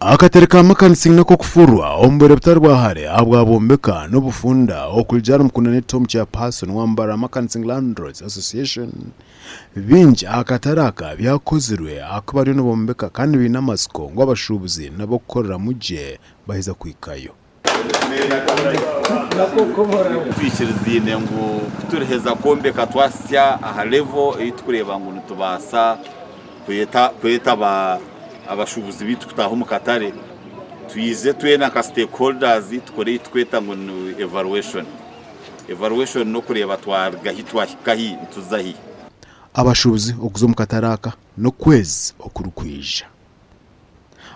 Akatare ka Makansing n'ak'okufurwa omu bwire butari bwa hare ahabwa bombeka n'obufunda okurugiirira ahari Mukundane Tom Chairperson wa Mbarara Makansing Landlords Association. Bingi aha katare aka byakozirwe ahakuba bariyo nibombeka kandi baine amatsiko ngu abashuubuzi n'ab'okukoreramu gye baheza kuhikayo. Twikirizaine ngu ku turiheza kwombeka twahitsya aha level ei turikureeba ngu nitubaasa kweta abashuubuzi baitu kutaaha omu katare, twije twena nka stakeholders tukore ei turikweta ngu ni evaluation. Evaluation n'okureeba twaruga hi twahika hi nituza hi. Abashuubuzi okuza omu katare aka n'okwezi okurikwija.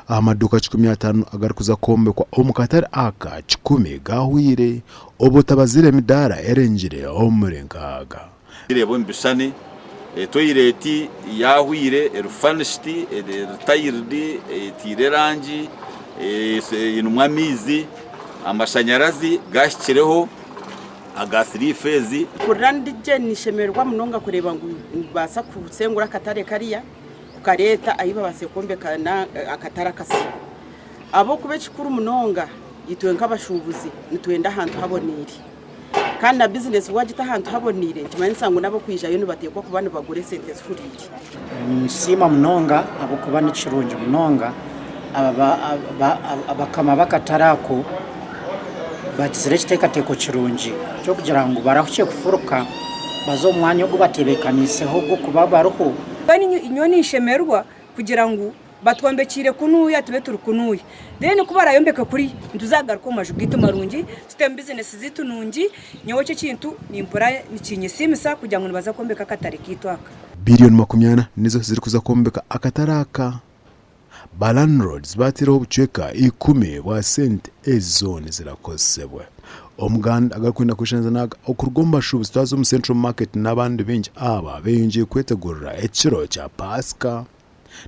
Aha maduuka 50 agarikuza kwombekwa omu katare aka, kikumi gahweire obwo tabazire emidaara erengire omuri nkaaga. Reeba omu bishushani, toyireti yahweire, eri furnished, eri tiled, etiire erangi, einemu amaizi, amashanyarazi gahikireho aga siriifeezi. Mpurira ndi gye nishemererwa munonga kureeba ngu nibaasa kusengura akatare kariya kukareeta ahu babaasize kwombeka akatare akasya. Ahabw'okuba ekikuru munonga itwe nk'abashuubuzi nitwenda ahantu haboneire. Kandi na bizinesi waagita ahantu haboneire nikimanyisa ngu n'ab'okwijayo nibateekwa kuba nibagura esente zihuriire. Ninsiima munonga ahabw'okuba ni kirungi munonga abakama b'akatare ako bagizire ekiteekateeko kirungi ky'okugira ngu barahukye kufuruka baze omu mwanya ogu batebeekaniiseho ogw'okuba bariho. Nyowe ninshemererwa kugira ngu batwombekiire kunuuya tube turi kunuuya then ku barayombeke kuriya nituzagaruka omu maju gaitu marungi tutemu bizinesi zaitu nungi nyowe ekyo ekintu nimpurira nikinyesiimisa kugira ngu nibaza kwombeka akatare kaitu aka. Biiriyoni 40 nizo zirikuza kwombeka akatare aka. Ba landlords bataireho obucweka ikumi bwa sente ezo nizirakozesebwa. Omuganda agarikwenda kweshanza naga okuruga omu bashuubuzi twaza omu Central Market n'abandi baingi aba beyongyire kwetegurira ekiro kya Paasika.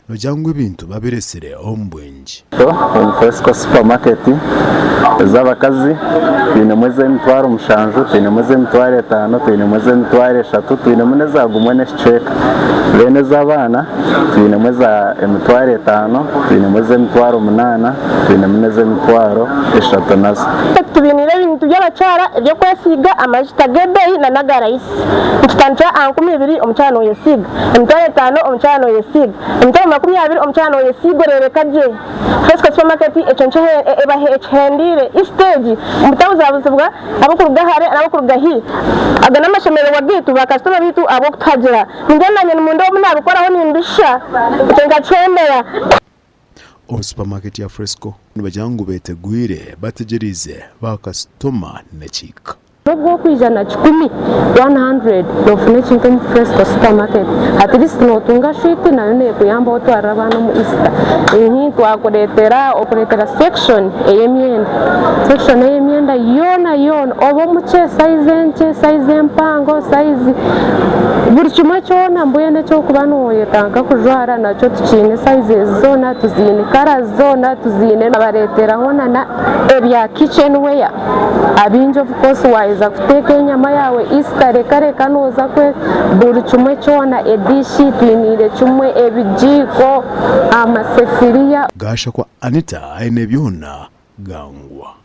Nogira ngu ebintu babiretsire omu bwingi. Omu Fresco Supermarket ez'abakazi twinemu ez'emitwaro mushanju, twinemu ez'emitwaro etaano, twinemu ez'emitwaro eshatu, twinemu n'eza gumwe n'ekicweka. Then ez'abaana twinemu eza emitwaro etaano, twinemu ez'emitwaro munaana, twinemu n'ez'emitwaro eshatu nazo. Tubiniire ebintu by'abakyara eby'okwesiiga, amajuta g'ebeeyi na n'aga rayisi. Nitutandikira aha 2000 omukyara noyesiiga, 5000 omukyara noyesiiga, 200,000 omukyara noyesiiga oreebeka gye. Fresco Supermarket ekyo nikyo ekihendeire. Easter egi mutabuzabuzibwa ab'okuruga hare n'ab'okuruga haihi. Aga n'amashemererwa gaitu ba kasitoma baitu ahabw'okutuhagira. Ningira nanye nimunda obu nabikoraho nimbishusha, ekyo nkakyemera. Omu supermarket ya Fresco nibagira ngu betegwire bategyereize ba kasitoma n'ekihika. N'obu okwija na kikumi, 100, nofuna ekintu omu Fresco Supermarket. At least notunga swiiti nayo nekuyamba otwarire abaana omu Easter. Ihi twakuretera okuretera section ey'emyenda. Section ey'emyenda yoona yoona oba omukye, size enkye, size empango, size buri kimwe kyona mbwenu eki orikuba noyetaaga kujwara nakyo tukiine sizes zoona tuziine, colours zoona tuziine. Twabareteraho na ebya kitchen ware. Abaingi of course waheza kuteeka enyama yaawe Easter reka reka nooza kwe buri kimwe kyona edishi twiniire kimwe ebigiiko amasefiriya. Gashakwa Anita aine byona gangwa.